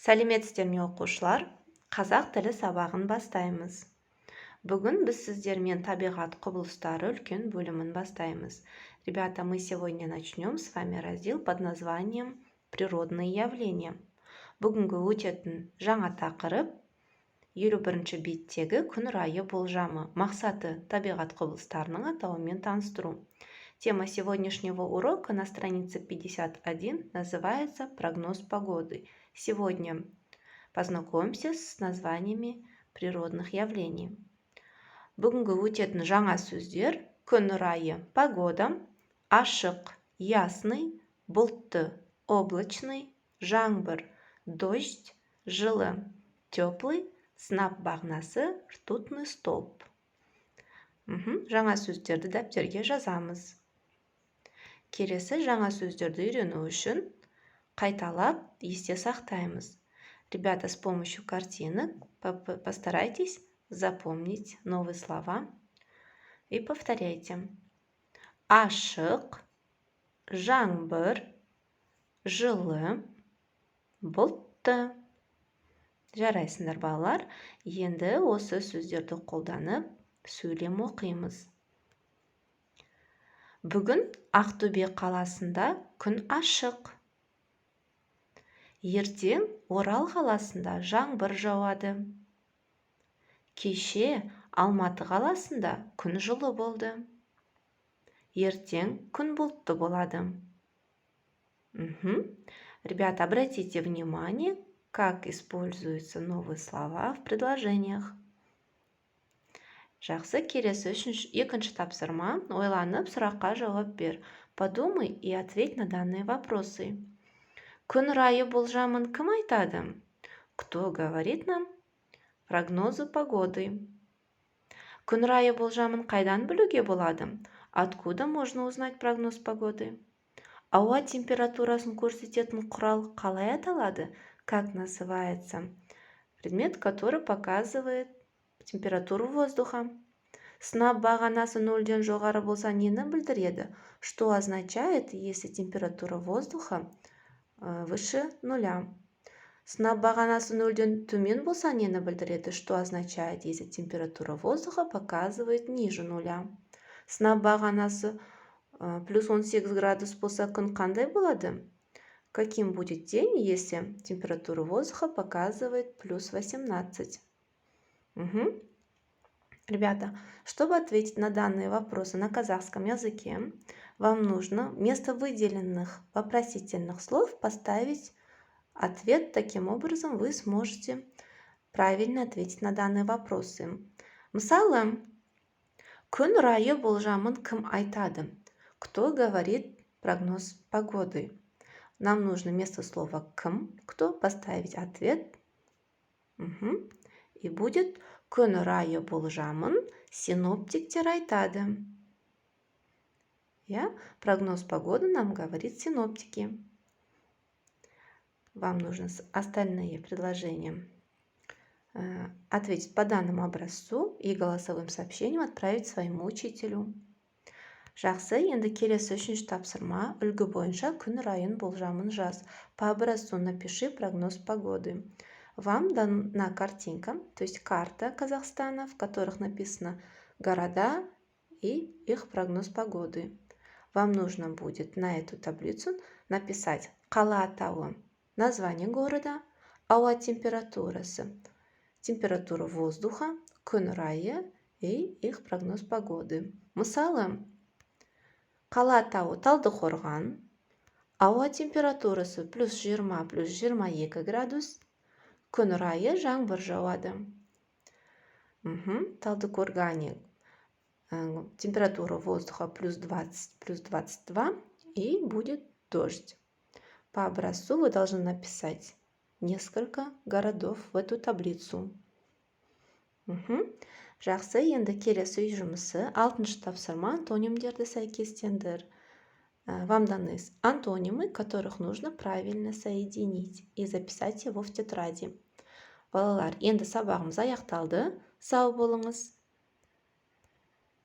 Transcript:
Сәлеметсіздер ме, оқушылар! Қазақ тілі сабағын бастаймыз. Бүгін біз сіздермен табиғат құбылыстары үлкен бөлімін бастаймыз. Ребята, мы сегодня начнем с вами раздел под названием «Природные явления». Бүгінгі өтетін жаңа тақырып: 51-беттегі күн райы болжамы. Мақсаты: табиғат құбылыстарының атауымен таныстыру. Тема сегодняшнего урока на странице 51 называется «Прогноз погоды». Сегодня познакомимся с названиями природных явлений. Бүгінгі өтетін жаңа сөздер: күн райы – погода, ашық – ясный, бұлтты – облачный, жаңбыр – дождь, жылы – теплый, сынап бағанасы – ртутный столб. Жаңа сөздерді дәптерге жазамыз. Келесі жаңа сөздерді үйрену үшін қайталап есте сақтаймыз. Ребята, с помощью картинок постарайтесь запомнить новые слова и повторяйте. Ашық, жаңбыр, жылы, бұлтты. Жарайсыңдар, балалар. Енді осы сөздерді қолданып, сөйлем оқимыз. Бүгін Ақтөбе қаласында күн ашық. Ертең Орал қаласында жаңбыр жауады. Кеше Алматы қаласында күн жылы болды. Ертең күн бұлтты болады. Ребята, обратите внимание, как используются новые слова в предложениях. Жақсы, келесі үшінші, екінші тапсырма. Ойланып, сұраққа жауап бер. Подумай и ответь на данные вопросы. Күн райы болжамын кім айтады? Кто говорит нам прогнозы погоды? Күн райы болжамын қайдан білуге болады? Откуда можно узнать прогноз погоды? Ауа температурасын көрсететін құрал қалай аталады? Как называется предмет, который показывает температуру воздуха? Сынап бағанасы нөлден жоғары болса, нені білдіреді? Что означает, если температура воздуха выше нуля? Сынап бағанасы нөлден төмен болса, нені білдіреді? Что означает, если температура воздуха показывает ниже нуля? Сынап бағанасы плюс 18 градус болса, күн қандай болады? Каким будет день, если температура воздуха показывает плюс 18? Угу. Ребята, чтобы ответить на данные вопросы на казахском языке, вам нужно вместо выделенных вопросительных слов поставить ответ. Таким образом, вы сможете правильно ответить на данные вопросы. Мысалы, күн райы болжамын кім айтады? Кто говорит прогноз погоды? Нам нужно вместо слова «кім», «кто» поставить ответ. Угу. И будет: күн райы болжамын синоптиктер айтады. Иә, прогноз погоды нам говорит синоптики. Вам нужно остальные предложения ответить по данному образцу и голосовым сообщением отправить своему учителю. Жақсы, енді келесі үшінші тапсырма. Үлгі бойынша күн райын болжамын жаз. По образцу напиши прогноз погоды. Вам дана картинка, то есть карта Казахстана, в которых написано города и их прогноз погоды. Вам нужно будет на эту таблицу написать қала атауы – название города, ауа температурасы – температура воздуха, күн райы и их прогноз погоды. Мысалы, қала атауы Талдықорған, ауа температурасы плюс 20, плюс 22 градус, күн райы жаңбыр жауады. Талдыкоргане температура воздуха плюс 20, плюс 22, и будет дождь. По образцу вы должны написать несколько городов в эту таблицу. Угу. Жақсы, енді келесі үй жұмысы. Алтыншы тапсырма: антонимдерді сәйкестендір. Вам даны антонимы, которых нужно правильно соединить и записать его в тетради. Балалар, енді сабағымыз аяқталды. Сау болыңыз.